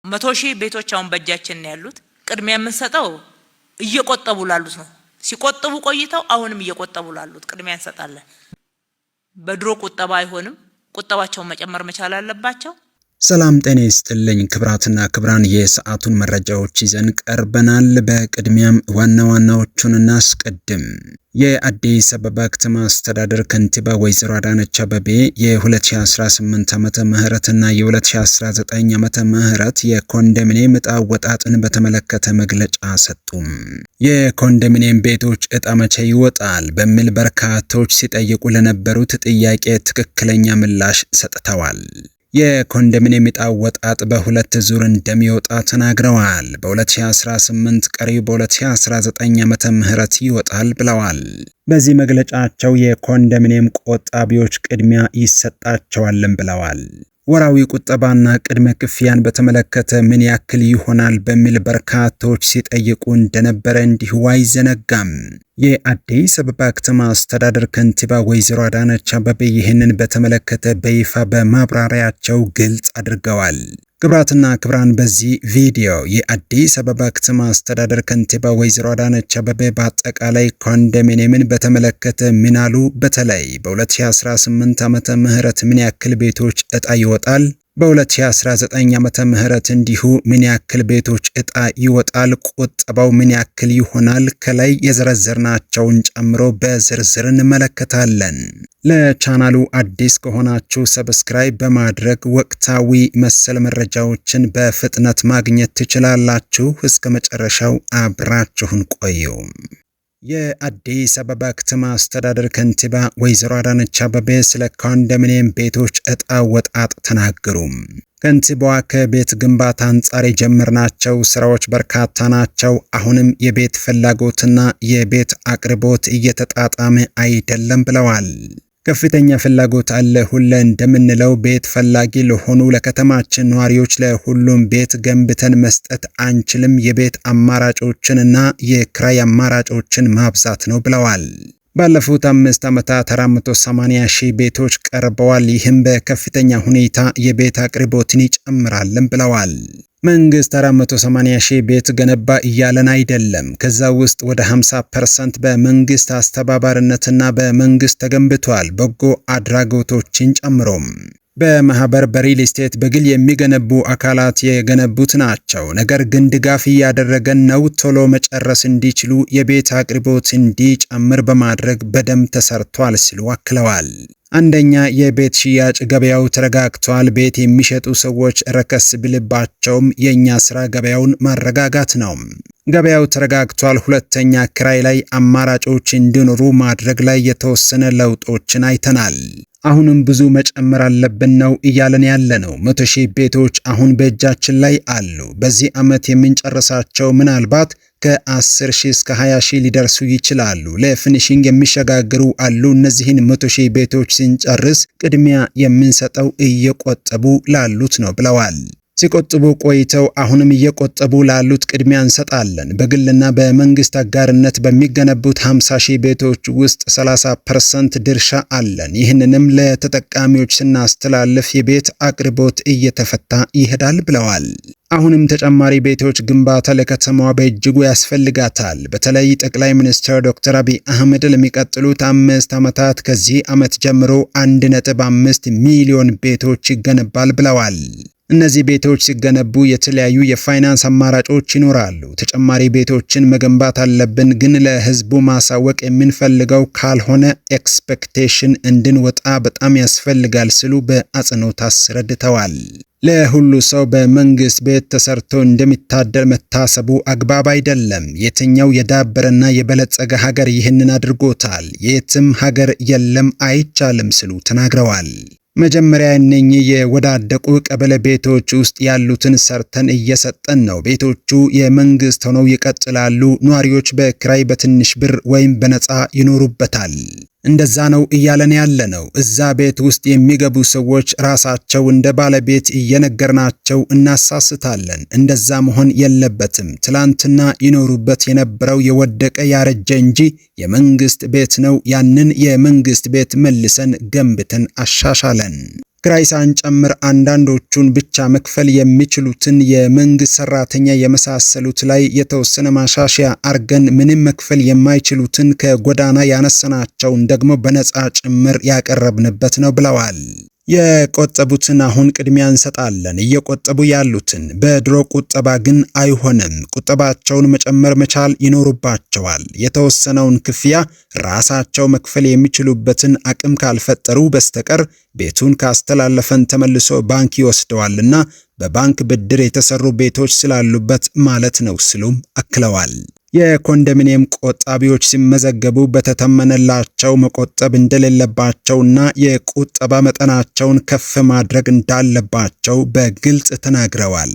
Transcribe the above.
100,000 ቤቶች አሁን በእጃችን ነው ያሉት። ቅድሚያ የምንሰጠው እየቆጠቡ ላሉት ነው። ሲቆጥቡ ቆይተው አሁንም እየቆጠቡ ላሉት ቅድሚያ እንሰጣለን። በድሮ ቁጠባ አይሆንም። ቁጠባቸውን መጨመር መቻል አለባቸው። ሰላም ጤና ይስጥልኝ ክብራትና ክብራን፣ የሰዓቱን መረጃዎች ይዘን ቀርበናል። በቅድሚያም ዋና ዋናዎቹን እናስቀድም። የአዲስ አበባ ከተማ አስተዳደር ከንቲባ ወይዘሮ አዳነች አቤቤ የ2018 ዓመተ ምህረትና የ2019 ዓመተ ምህረት የኮንዶሚኒየም ዕጣ አወጣጥን በተመለከተ መግለጫ ሰጡም። የኮንዶሚኒየም ቤቶች ዕጣ መቼ ይወጣል በሚል በርካቶች ሲጠይቁ ለነበሩት ጥያቄ ትክክለኛ ምላሽ ሰጥተዋል። የኮንዶሚኒየም ዕጣ አወጣጥ በሁለት ዙር እንደሚወጣ ተናግረዋል። በ2018 ቀሪው በ2019 ዓመተ ምህረት ይወጣል ብለዋል። በዚህ መግለጫቸው የኮንዶሚኒየም ቆጣቢዎች ቅድሚያ ይሰጣቸዋልም ብለዋል። ወራዊ ቁጠባና ቅድመ ክፍያን በተመለከተ ምን ያክል ይሆናል በሚል በርካቶች ሲጠይቁ እንደነበረ እንዲሁ አይዘነጋም። የአዲስ አበባ ከተማ አስተዳደር ከንቲባ ወይዘሮ አዳነች አቤቤ ይህንን በተመለከተ በይፋ በማብራሪያቸው ግልጽ አድርገዋል። ክቡራትና ክቡራን፣ በዚህ ቪዲዮ የአዲስ አበባ ከተማ አስተዳደር ከንቲባ ወይዘሮ አዳነች አቤቤ በአጠቃላይ ኮንዶሚኒየምን በተመለከተ ምን አሉ? በተለይ በ2018 ዓመተ ምህረት ምን ያክል ቤቶች እጣ ይወጣል? በ2019 ዓመተ ምህረት እንዲሁ ምን ያክል ቤቶች እጣ ይወጣል? ቁጠባው ምን ያክል ይሆናል? ከላይ የዘረዘርናቸውን ጨምሮ በዝርዝር እንመለከታለን። ለቻናሉ አዲስ ከሆናችሁ subscribe በማድረግ ወቅታዊ መሰል መረጃዎችን በፍጥነት ማግኘት ትችላላችሁ። እስከ መጨረሻው አብራችሁን ቆዩ። የአዲስ አበባ ከተማ አስተዳደር ከንቲባ ወይዘሮ አዳነች አቤቤ ስለ ኮንዶሚኒየም ቤቶች ዕጣ አወጣጥ ተናገሩ። ከንቲባዋ ከቤት ግንባታ አንጻር የጀመርናቸው ስራዎች በርካታ ናቸው። አሁንም የቤት ፍላጎትና የቤት አቅርቦት እየተጣጣመ አይደለም ብለዋል። ከፍተኛ ፍላጎት አለ። ሁሌ እንደምንለው ቤት ፈላጊ ለሆኑ ለከተማችን ነዋሪዎች ለሁሉም ቤት ገንብተን መስጠት አንችልም። የቤት አማራጮችን እና የክራይ አማራጮችን ማብዛት ነው ብለዋል። ባለፉት 5 ዓመታት 480 ሺህ ቤቶች ቀርበዋል። ይህም በከፍተኛ ሁኔታ የቤት አቅርቦትን ይጨምራልን ብለዋል። መንግስት 480 ሺህ ቤት ገነባ እያለን አይደለም። ከዛ ውስጥ ወደ 50% በመንግስት አስተባባሪነትና በመንግስት ተገንብቷል፣ በጎ አድራጎቶችን ጨምሮም በማህበር፣ በሪል ስቴት፣ በግል የሚገነቡ አካላት የገነቡት ናቸው። ነገር ግን ድጋፍ እያደረገን ነው። ቶሎ መጨረስ እንዲችሉ የቤት አቅርቦት እንዲጨምር በማድረግ በደንብ ተሰርቷል ሲሉ አክለዋል። አንደኛ፣ የቤት ሽያጭ ገበያው ተረጋግቷል። ቤት የሚሸጡ ሰዎች ረከስ ቢልባቸውም የእኛ ስራ ገበያውን ማረጋጋት ነው። ገበያው ተረጋግቷል። ሁለተኛ፣ ክራይ ላይ አማራጮች እንዲኖሩ ማድረግ ላይ የተወሰነ ለውጦችን አይተናል። አሁንም ብዙ መጨመር አለብን ነው እያለን ያለ ነው። 100,000 ቤቶች አሁን በእጃችን ላይ አሉ። በዚህ ዓመት የምንጨርሳቸው ምናልባት ከ10 ሺህ እስከ 20 ሺህ ሊደርሱ ይችላሉ። ለ finishing የሚሸጋግሩ አሉ። እነዚህን 100,000 ቤቶች ስንጨርስ ቅድሚያ የምንሰጠው እየቆጠቡ ላሉት ነው ብለዋል። ሲቆጥቡ ቆይተው አሁንም እየቆጠቡ ላሉት ቅድሚያ እንሰጣለን። በግልና በመንግስት አጋርነት በሚገነቡት 50 ሺህ ቤቶች ውስጥ 30% ድርሻ አለን። ይህንንም ለተጠቃሚዎች ስናስተላልፍ የቤት አቅርቦት እየተፈታ ይሄዳል ብለዋል። አሁንም ተጨማሪ ቤቶች ግንባታ ለከተማዋ በእጅጉ ያስፈልጋታል። በተለይ ጠቅላይ ሚኒስትር ዶክተር አብይ አህመድ ለሚቀጥሉት 5 ዓመታት ከዚህ ዓመት ጀምሮ 1.5 ሚሊዮን ቤቶች ይገነባል ብለዋል። እነዚህ ቤቶች ሲገነቡ የተለያዩ የፋይናንስ አማራጮች ይኖራሉ። ተጨማሪ ቤቶችን መገንባት አለብን፣ ግን ለህዝቡ ማሳወቅ የምንፈልገው ካልሆነ expectation እንድንወጣ በጣም ያስፈልጋል ሲሉ በአጽንኦት አስረድተዋል። ለሁሉ ሰው በመንግስት ቤት ተሰርቶ እንደሚታደል መታሰቡ አግባብ አይደለም። የትኛው የዳበረና የበለጸገ ሀገር ይህንን አድርጎታል? የትም ሀገር የለም፣ አይቻልም ሲሉ ተናግረዋል። መጀመሪያ እነኚህ የወዳደቁ ቀበሌ ቤቶች ውስጥ ያሉትን ሰርተን እየሰጠን ነው። ቤቶቹ የመንግስት ሆነው ይቀጥላሉ። ነዋሪዎች በክራይ በትንሽ ብር ወይም በነፃ ይኖሩበታል። እንደዛ ነው እያለን ያለ ነው። እዛ ቤት ውስጥ የሚገቡ ሰዎች ራሳቸው እንደ ባለቤት እየነገርናቸው እናሳስታለን። እንደዛ መሆን የለበትም። ትላንትና ይኖሩበት የነበረው የወደቀ ያረጀ እንጂ የመንግስት ቤት ነው። ያንን የመንግስት ቤት መልሰን ገንብተን አሻሻለን። ክራይ ሳንጨምር አንዳንዶቹን ብቻ መክፈል የሚችሉትን የመንግስት ሰራተኛ የመሳሰሉት ላይ የተወሰነ ማሻሻያ አርገን ምንም መክፈል የማይችሉትን ከጎዳና ያነሰናቸውን ደግሞ በነፃ ጭምር ያቀረብንበት ነው ብለዋል። የቆጠቡትን አሁን ቅድሚያ እንሰጣለን፣ እየቆጠቡ ያሉትን። በድሮ ቁጠባ ግን አይሆንም። ቁጠባቸውን መጨመር መቻል ይኖርባቸዋል። የተወሰነውን ክፍያ ራሳቸው መክፈል የሚችሉበትን አቅም ካልፈጠሩ በስተቀር ቤቱን ካስተላለፈን ተመልሶ ባንክ ይወስደዋልና በባንክ ብድር የተሰሩ ቤቶች ስላሉበት ማለት ነው ሲሉም አክለዋል። የኮንዶሚኒየም ቆጣቢዎች ሲመዘገቡ በተተመነላቸው መቆጠብ እንደሌለባቸውና የቁጠባ መጠናቸውን ከፍ ማድረግ እንዳለባቸው በግልጽ ተናግረዋል።